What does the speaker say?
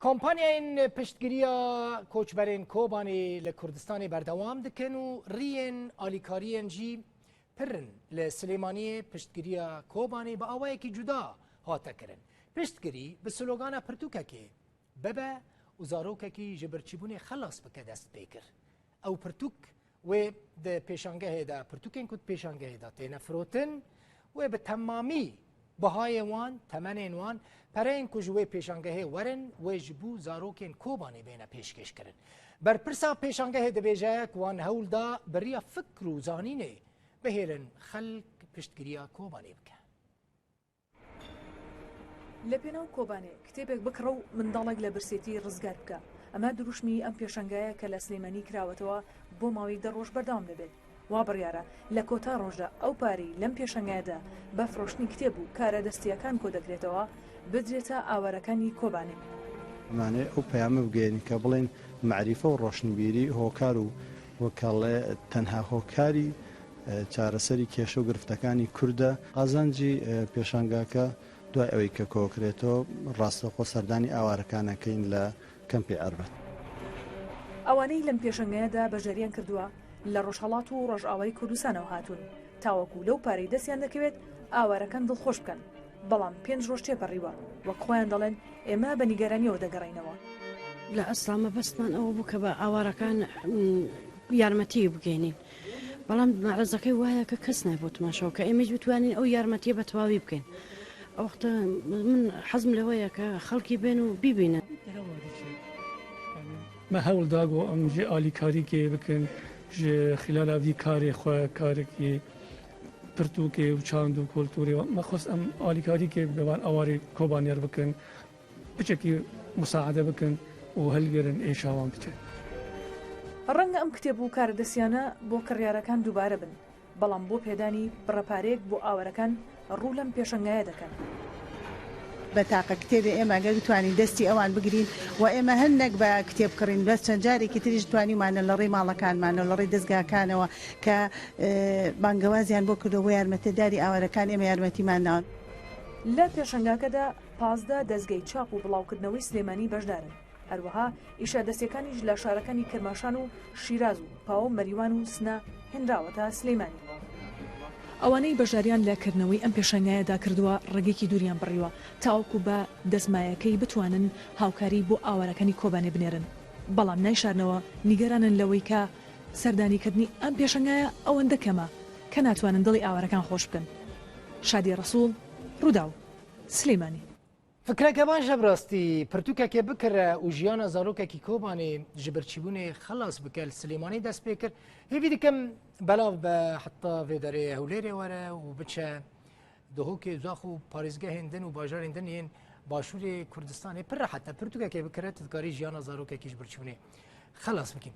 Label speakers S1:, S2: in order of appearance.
S1: کۆمپانیایên پشتگiriya koçberên Kobanê li Kurdistanê berdewam dikin û riyên alîkariyên jî pir in. Li Silêmaniyê piştgiriya Kobanê bi awayekî cuda hate kirin. Piştgirî bi slogana pirtûkekê bibe û zarokekî ji birçîbûnê xelas bike dest pê kir. Ew pirtûk wê di pêşangehê de pirtûkên ku di pêşangehê de têne firotin wê bi temamî bihayê wan, temenên wan, pereyên ku ji wê pêşangehê werin wê ji bo zarokên Kobanê bêne pêşkêşkirin. Berpirsa pêşangehê dibêje ku wan hewl da bi riya fikr û zanînê bihêlin xelk piştgiriya Kobanê bike.
S2: لە پێناو کۆبانێ کتێبێک بکڕە و منداڵێک لە برسێتی ڕزگار بکە، ئەمە دروشمی ئەم پێشەنگایە کە لە سلێمانی کراوەتەوە بۆ ماوەی دە ڕۆژ بەردەوام دەبێت. وا بڕیارە لە کۆتا ڕۆژدا ئەو پارەی لەم پێشەنگایەدا بە فرۆشتنی کتێب و کارە دەستییەکان کۆدەکرێتەوە، بدرێتە ئاوارەکانی کۆبانێ.
S3: ئەمانەوێ ئەو پەیامە بگەیەنین کە بڵێین مەعریفە و ڕۆشنبیری هۆکار و وەکەڵێ تەنها هۆکاری چارەسەری کێشە و گرفتەکانی کوردە. قازانجی پێشانگاکە دوای ئەوەی کە کۆکرێتەوە ڕاستەوخۆ سەردانی ئاوارەکان ئەکەین لە کەمپی عەربەت.
S2: ئەوانەی لەم پێشەنگایەدا بەشداریان کردووە لە ڕۆژهەڵات و ڕۆژئاوای کوردستانەوە هاتوون تاوەکو لەو پارەی دەستیان دەکەوێت ئاوارەکان دڵخۆش بکەن، بەڵام پێنج ڕۆژ تێپەڕیوە وەک خۆیان دەڵێن ئێمە بە نیگەرانیەوە دەگەڕێینەوە.
S4: لە ئەسڵا مەبەستمان ئەوە بوو کە بە ئاوارەکان یارمەتیی بگەینین، بەڵام مەعرەزەکەی وایە کە کەس نایە بۆ تماشاو کە ئێمەیش بتوانین ئەو یارمەتیە بە تەواوی بکەین ئەوەختە من حەزم لەوەیە کە خەڵکی بێن و بیبینن.
S5: Me hewl da ku em jê alîkarîkê bikin ji xîlala vî karê xwe, karekî pirtûkê û çand û kulturê me xwest em alîkarîkê bi van awarê Kobanê re bikin, piçekî musaede bikin û hilgirin êşa wan biçe.
S2: ڕەنگە ئەم کتێب و کارە دەستیانە بۆ کڕیارەکان دووبارە بن، بەڵام بۆ پێدانی بڕە پارەیەک بۆ ئاوارەکان ڕوو لەم پێشەنگایە دەکەن.
S6: بە تاقە کتێبێ ئێمە گەر بتوانین دەستی ئەوان بگرین و ئێمە هەر نەک بە کتێب کڕین بەس چەند جارێکی تریش توانیومانە لە ڕێی ماڵەکانمانەوە لە ڕێی دەزگاکانەوە کە بانگەوازیان بۆ کردووە بۆ یارمەتێداری ئاوارەکان ئێمە یارمەتیمان داون.
S2: لە پێشەنگاکەدا 15 دەزگای چاپ و بڵاوکردنەوەی سلێمانی بەشدارن. هەروەها ئیشە دەستیەکانیش لە شارەکانی کرماشان و شیراز و پاوە و مەریوان و سنە هێنراوەتە سلیمانی. ئەوانەی بەشداریان لە کردنەوەی ئەم پێشانگایەدا کردووە ڕێگەیەکی دووریان بڕیوە تاوەکو بە دەستمایەکەی بتوانن هاوکاری بۆ ئاوارەکانی کۆبانێ بنێرن، بەڵام نایشارنەوە نیگەرانن لەوەی کە سەردانیکردنی ئەم پێشەنگایە ئەوەندە کەمە کە ناتوانن دڵی ئاوارەکان خۆش بکەن. شادی ڕەسوڵ، ڕووداو، سلیمانی.
S1: فکرەکە باشە بڕاستی پرتوکەکێ بکرە و ژیانە زارۆکێکی کۆبانێ ji birçîbûnê xelas bike li Silêmanî dest pê kir. Hêvî dikim belav be heta vê derê Hewlêrê were û biçe Duhokê Zax û parêzgehên din û bajarên din yên Başûrê Kurdistanê pir rehet e. Pirtûkekê bikire tu dikarî jiyana zarokekî ji birçîbûnê xelas bikî.